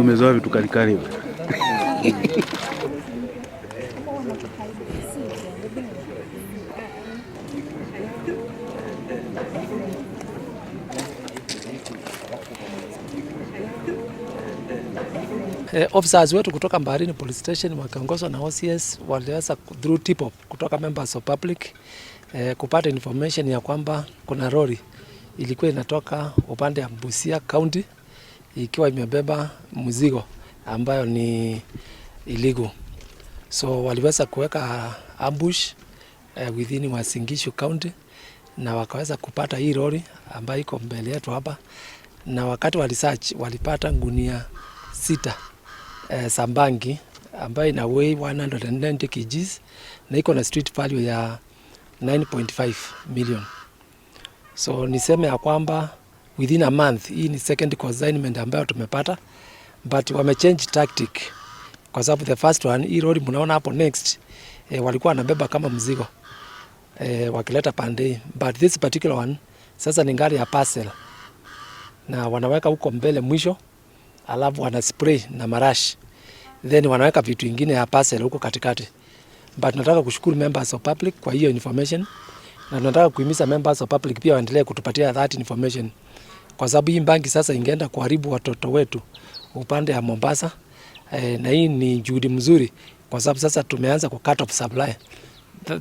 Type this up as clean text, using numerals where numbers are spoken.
Umezoea vitu kalikali. Officers wetu kutoka Mbaharini Police Station wakiongozwa na OCS waliweza through tip off kutoka members of public kupata information ya kwamba kuna lori ilikuwa inatoka upande ya Busia County ikiwa imebeba mzigo ambayo ni illegal. So waliweza kuweka ambush within Uasin Gishu County na wakaweza kupata hii lori ambayo iko mbele yetu hapa, na wakati walisearch walipata gunia 6 za bangi ambayo ina weigh 190 kgs na iko na street value ya 9.5 million. So niseme ya kwamba within a month, hii ni second consignment ambayo tumepata, but wamechange tactic kwa sababu the first one, hii lori mnaona hapo next, walikuwa wanabeba kama mzigo wakileta pande, but this particular one sasa ni gari ya parcel na wanaweka huko mbele mwisho, alafu wana spray na marashi, then wanaweka vitu vingine ya parcel huko katikati. But nataka kushukuru members of public kwa hiyo information, na tunataka kuhimiza members of public pia waendelee kutupatia that information, kwa sababu hii bangi sasa ingeenda kuharibu watoto wetu upande ya Mombasa. Na hii ni juhudi mzuri kwa sababu sasa tumeanza ku cut off supply. The